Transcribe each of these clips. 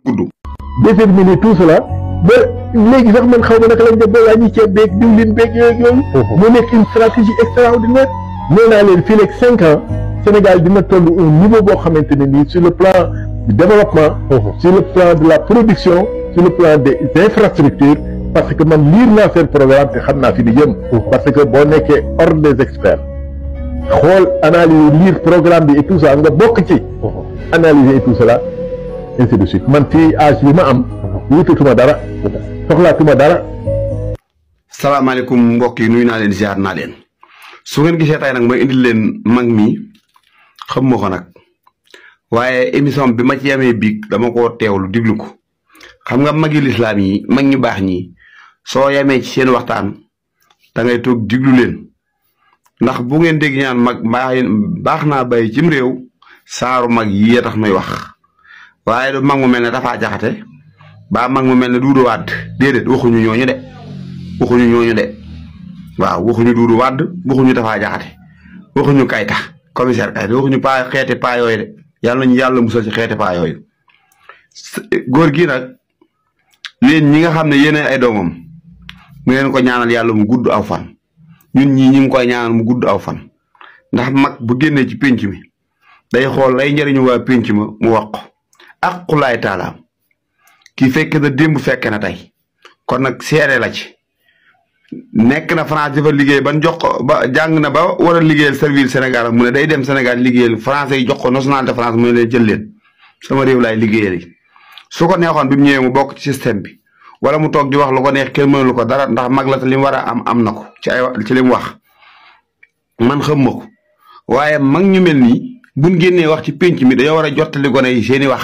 gudd. déterminer tout cela ba léegi sax man xaw ma naka lañ def ba wàññi ceeb beeg diwlin beeg yooyu. mu nekk une stratégie extraordinaire. nee naa leen fii léegi 5 ans Sénégal dina toll au niveau boo xamante ne nii sur le plan du développement. sur le plan de la production. sur le plan des infrastructures. parce que man lire naa seen programme te xam naa fi di jëm. parce que boo nekkee ordre des experts. xool analyser lire programme bi et tout ça nga bokk ci. analyser et tout cela ainsi de suite man fii âge bi ma am. wutatuma dara. soxlaatuma dara. salaamaaleykum mbokk yi nuyu naa leen ziar naa leen su ngeen gisee tey nag may indil leen mag mi xam ma ko nag waaye émission bi ma ci yamee biig dama ko teewlu diglu ko xam nga magi lislaam yi mag ñu baax ñi soo yamee ci seen waxtaan da ngay toog diglu leen ndax bu ngeen dégg ñaan mag baax naa bàyyi cim réew saaru mag yi tax may wax waaye du mag mu mel ne Tafa Jaxate ba mag mu mel ne Duudu Wàdd déedéet waxuñu ñooñu de waxuñu ñooñu de waaw waxuñu Duudu Wàdd waxuñu Tafa Jaxate waxuñu Kayta commissaire Kayta waxuñu paa xeeti paa yooyu de yàlla nañu yàlla musal ci xeeti paa yooyu góor gi nag leen ñi nga xam ne yéen ay doomam mu leen ko ñaanal yàlla mu gudd aw fan ñun ñii ñi ngi koy ñaanal mu gudd aw fan ndax mag bu génnee ci pénc mi day xool lay njëriñu waa pénc ma mu wax ko ak xulaay taalaam kii fekk na démb fekk na tey kon nag seere la ci nekk na France dafa liggéey ban jox ko ba jàng na ba war a liggéeyal service Sénégal mu ne day dem Sénégal liggéeyal français yi jox ko nationalité France mu ne leen jël leen sama réew laay liggéeyal yi su ko neexoon bi mu ñëwee mu bokk ci système bi wala mu toog di wax lu ko neex kenn mënulu ko dara ndax mag la te li mu war a am na ko ci li mu wax man xam ma ko waaye mag ñu mel nii buñ génnee wax ci pénc mi dañoo war a jottali gone yi seen i wax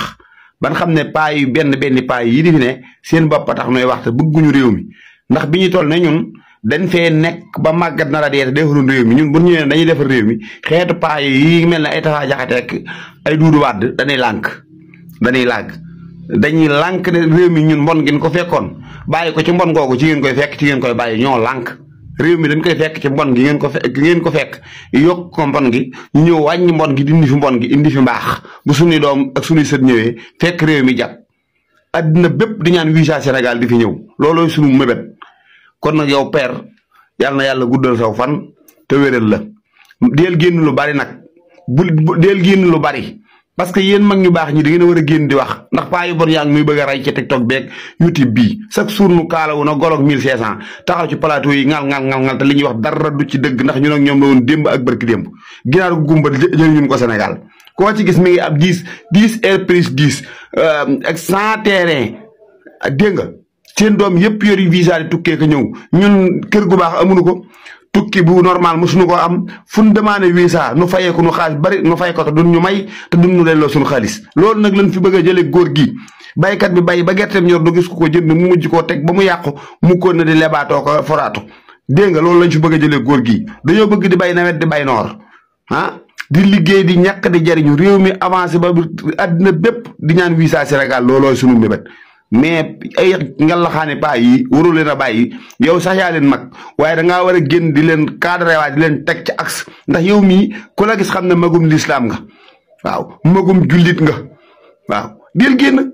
ban xam ne paa yi benn paa yi di fi ne seen bopp tax nooy wax te bëgguñu réew mi ndax bi ñu toll ne ñun dañ fee nekk ba màggat nar a dee te defaruñ réew mi ñun bu ñëwee dañuy defar réew mi xeetu paa yi mel ne ay Tafa Jaxate ak ay Duudu Wàdd dañuy lànk ne réew mi ñun mbon ngeen ko fekkoon bàyyi ko ci mbon googu ci ngeen koy fekk ci ngeen koy bàyyi ñoo lànk réew mi dañ koy fekk ci mbon gi ngeen ko fekk yokk ko mbon gi ñu ñëw wàññi mbon gi dindi fi mbon gi indi fi mbaax bu suñuy doom ak suñuy sët ñëwee fekk réew mi jag addina bépp di ñaan visa Sénégal di fi ñëw loolooy suñu mébét kon nag yow père yàlla na yàlla guddal saw fan te wéral la deel génn lu bari nag deel génn lu bari parce que yéen mag ñu baax ñi da ngeen a war a génn di wax ndax paa yu bon yaa ngi muy bëgg a rey ci TikTok beeg YouTube bii chaque jour nu kaalawu na goloog 1500 taxaw ci plateau yi ngal te li ñuy wax dara du ci dëgg ndax ñun ak ñoom la woon démb ak barki démb ginnaaw gumba jëriñu ko Sénégal koo ci gis mi ngi ab 10 air plus 10 ak 100 terrain dégg nga seen doom yëpp yori visa di tukkee ko ñëw ñun kër gu baax amuñu ko tukki bu normal mosuñu ko am fu ñu demandé visa nu fayee ko nu xaalis bari nu fay ko te duñ ñu may te duñ ñu delloo suñu xaalis loolu nag lañ fi bëgg a jëlee góor gi baykat bi bay ba gerteem ñor du gis ko jënd mu mujj koo teg ba mu yàqu mu ko ne di lebaatoo ko foraatu dégg nga loolu lañ fi bëgg a jëlee góor gi dañoo bëgg di bay nawet di bay noor di liggéey di ñàkk di jariñu réew mi avancé ba àddina bépp di ñaan visa Sénégal loolooy sunu mébét mais ay ngalaxaane paa yi warul leen a bàyyi yow sax yaa leen mag waaye da ngaa war a génn di leen cadré waay di leen teg ci axe ndax yow mii ku la gis xam ne magum lislaam nga waaw magum jullit nga waaw del génn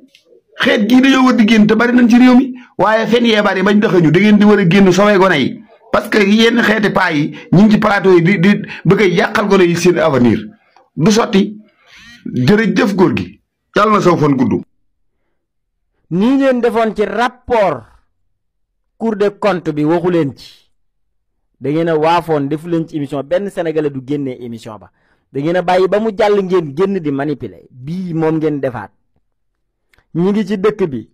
xeet gii dañoo war di génn te bari nañ ci réew mi waaye fen yee bari bañ dëxañu da ngeen di war a génn sowee gone yi parce que yenn xeeti paa yi ñu ngi ci plateau yi di bëgg a yàqal gone yi seen avenir du sotti jërëjëf góor gi yàlla na saw fan gudd. nii ngeen defoon ci rapport Cour des comptes bi waxu leen ci da ngeen a waafoon defu leen ci émission benn sénégalais du génnee émission ba da ngeen a bàyyi ba mu jàll ngeen génn di manipuler bii moom ngeen defaat ñi ngi ci dëkk bi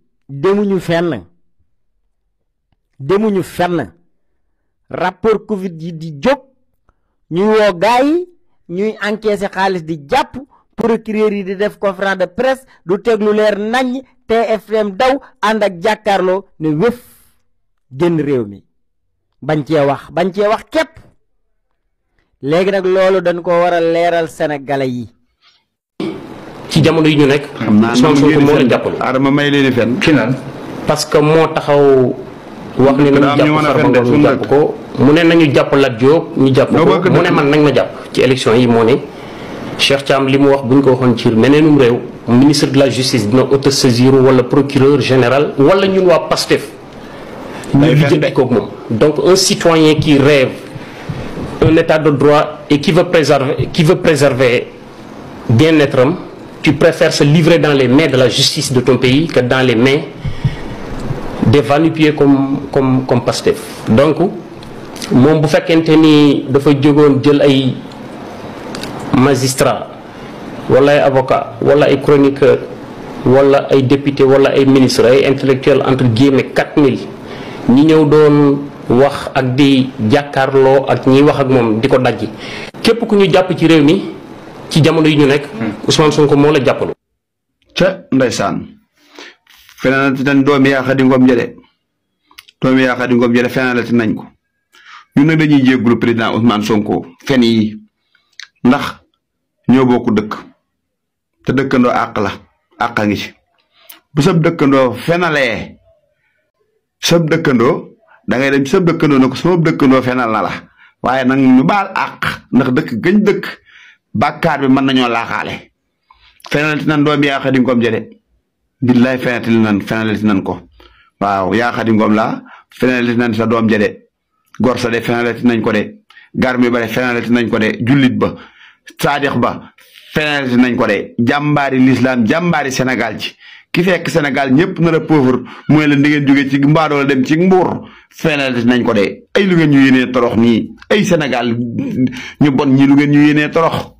demuñu fenn rapport Covid yi di jóg ñuy woo gaa yi ñuy encaisser xaalis di jàpp procureur yi di def conférence de presse du teg lu leer nañ TFM daw ànd ak jàkkaarloo ne wëf génn réew mi bañ cee wax képp léegi nag loolu dañ ko war a leeral sénégalais yi. ci jamono yi ñu nekk. xam naa Sonko moo leen jàppale. Adama may leen fenn. fi naan parce que moo taxaw. wax ni nañu jàpp Farba Ngom ñu jàpp ko mu ne nañu jàpp Lat Diop ñu jàpp ko mu ne man nañ ma jàpp ci élection yi moo ne Cheikh Thiam li mu wax bu ñu ko waxoon ci meneenum réew ministre de la justice dina autosaisir wala procureur général wala ñun waa PASTEF ñu lijjanti koog moom. Donc un citoyen qui rêve un état de droit et qui veut préserver bien-être am, tu préfères se livrer dans les mains de la justice de ton pays que dans les mains des va-nu-pieds comme Pastef. Donc moom bu fekkente ni dafa jógoon jël ay magistrat wala ay avocat wala ay chroniqueur wala ay député wala ay ministre ay intellectuel entre guillemets 4000 ñi ñëw doon wax ak di jàkkaarloo ak ñiy wax ak moom di ko dajji képp ku ñu jàpp ci réew mi ci jamono yi ñu nekk Ousmane Sonko moo la jàppalu ca ndeysaan fenalati nañ doomi yaa Xadi Ngom jële fenalati nañ ko ñun nag dañuy jéggulu président Ousmane Sonko fen yi ndax ñoo bokk dëkk te dëkkandoo àq la àq a ngi ci bu sab dëkkandoo fenalee sab dëkkandoo da ngay dem sab dëkkandoo ne ko sama dëkkandoo fenal na la waaye nag ñu baal àq ndax dëkk gëñ dëkk bàkkaar bi mën nañoo laaxaale fenalati nan doomi yaa Xadi Ngom jële billaay fenalati nan ko waaw yaa Xadi Ngom la fenalati nan sa doom jële gor sa de fenalati nañ ko de garmi ba de fenalati nañ ko de jullit ba saadix ba fenalati nañ ko de jàmbaari l'islam jàmbaari Sénégal ci ki fekk Sénégal ñëpp nar a pauvre mooy leen di ngeen jóge ci mbaadoo la dem ci mbuur fenalati nañ ko de ay lu ngeen ñu yéenee torox nii ay Sénégal ñu bon ñi lu ngeen ñu yéenee torox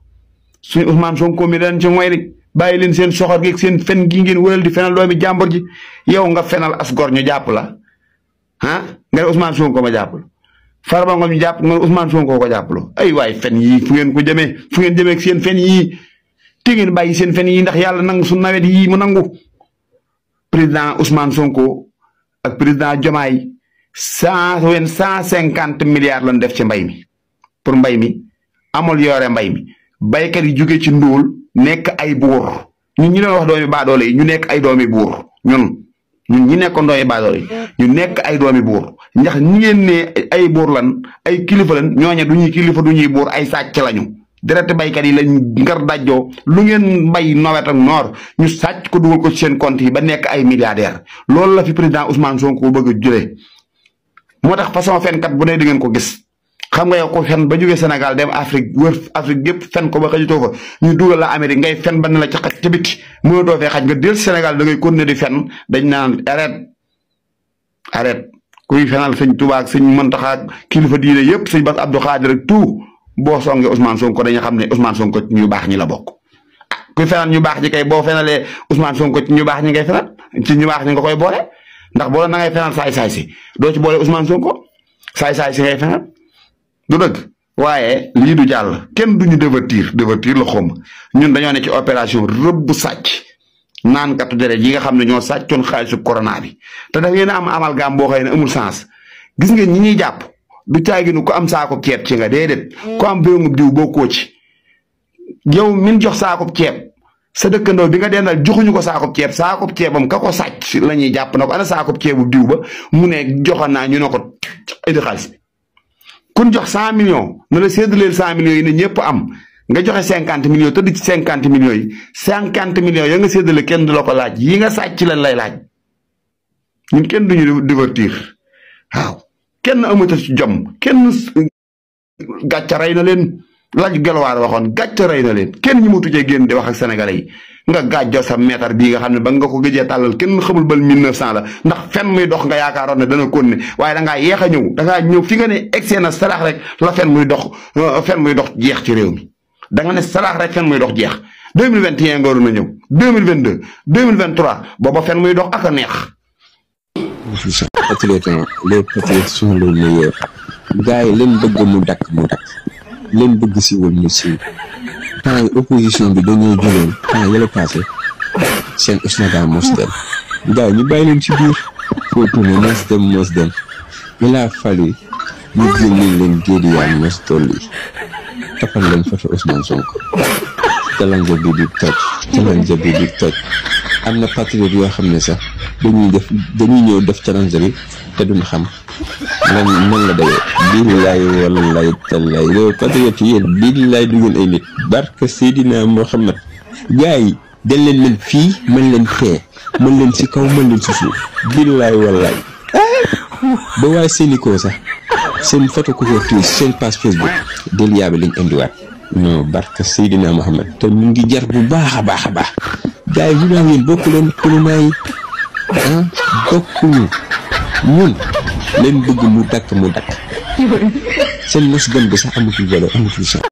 suñu Ousmane Sonko mi leen ci mooy ri bàyyi leen seen soxor gi seen fen gi ngeen wëral di fenal doomi jàmbur ji yow nga fenal as gor ñu jàpp la ah nga ne Ousmane Sonko ma jàpp la Farba Ngom ñu jàpp nga Ousmane Sonko ko jàppaloo ay waay fen yii fu ngeen ko jëmee fu ngeen jëmee ak seen fen yii te ngeen bàyyi seen fen yii ndax yàlla nangu su nawet yii mu nangu président Ousmane Sonko ak président Diomaye 150 milliards lañ def ci mbay mi pour mbay mi amul yore mbay mi baykat yi jóge ci ndóol nekk ay buur ñun ñu doon wax doomi baadoole yi ñu nekk ay doomi buur ñun ñi nekkoon doomi baadoole yi ñu nekk ay doomi buur ndax ñi ngeen ne ay buur lan ay kilifa lan ñooñe du ñuy kilifa du ñuy buur ay sàcc lañu direct baykat yi lañ ngar dajjoo lu ngeen bay nawet ak noor ñu sàcc ko dugal ko ci seen compte yi ba nekk ay milliardaire loolu la fi président Ousmane Sonko bëgg a jëlee moo tax façon fenkat bu ne di ngeen ko gis xam nga yow ko fen ba jógee Sénégal dem Afrique wër Afrique yëpp fen ko ba xëjutoo fa ñu dugal la Amérique ngay fen ba ne la ca xaj ca biti mënatoo fee xaj nga del Sénégal da ngay continuer di fen dañ naan arrête kuy fenal sëñ Tuubaa ak sëñ Muntaxa ak kilifa diine yëpp sëñ Bass Abdou Khadre rek tout boo songee Ousmane Sonko dañu xam ne Ousmane Sonko ci ñu baax ñi la bokk kuy fenal ñu baax ñi kay boo fenalee Ousmane Sonko ci ñu baax ñi ngay fenal ci ñu baax ñi nga koy boole ndax boo na ngay fenal saay-saay si doo ci boole Ousmane Sonko saay-saay si ngay fenal du dëgg waaye lii du jàll kenn duñu divertir la xom ñun dañoo ne ci opération rëbb sàcc naan katu deret yi nga xam ne ñoo sàccoon xaalisu corona bi te da ngeen a am amalgame boo xëy ne amul sens gis ngeen ñi ñuy jàpp du caaginu ko am saako ceeb ci nga déedéet ko am béyum diw bokkoo ci yow min jox saako ceeb sa dëkkandoo bi nga dendal joxuñu ko saako ceebam ka ko sàcc la ñuy jàpp na ko ana saako ceebu diw ba mu ne joxoon naa ñu ne ko indi xaalis bi kun jox 100 millions na la séddaleel 100 millions yi ne ñëpp am nga joxe 50 millions tëdd ci 50 millions yi 50 millions ya nga séddale kenn du la ko laaj yi nga sàcc leen lay laaj ñun kenn duñu divertir waaw kenn amata ci jom kenn gàcca rey na leen laaj gelwaar waxoon gàcca rey na leen kenn ñi mu tujjee génn di wax ak sénégalais yi nga gàjjo sa meetar bii nga xam ne ba nga ko gëjee tàllal kenn xamul bal 1900 la ndax fen muy dox nga yaakaaroon ne dana kon ne waaye dangaa yeex a ñëw dangaa ñëw fi nga ne egsee na salaax rek la fen muy dox jeex ci réew mi da nga ne salaax rek fen muy dox jeex 2021 nga waroon a ñëw 2022 2023 booba fen muy dox ak a neex. les patriotes sont les meilleurs gars yi leen bëgg mu dakk leen bëgg siiwal mu siiw temps yi opposition bi dañoo jëloon temps yële passé seen Ousmane mos dem gars yi ñu bàyyi leen ci biir foo tourné mos dem il a fallu ñu jël leen géediyaan mos dolli tapal leen photo Ousmane Sonko challenge bi di toj am na patriote yoo xam ne sax dañuy ñëw def challenge bi te duñ xam nan la dayoo billaay wallaay tallaay yow patriote yi yéen billaay du ngeen ay nit barke Seydina Muhammad gars yi dañ leen fii mën leen fee mën leen si kaw mën leen si suuf billaay wallaay ba waa Sénico sax seen photo couverture seen page Facebook del yaabe lañ indiwaat non barke Seydina Muhammad te mu ngi jar bu baax a baax a baax gars yi ñu yéen bokku leen kulunaa yi bokkuñu ñun leen bëgg mu dakk seen mos gëm bi sax amatul valeur amatul sax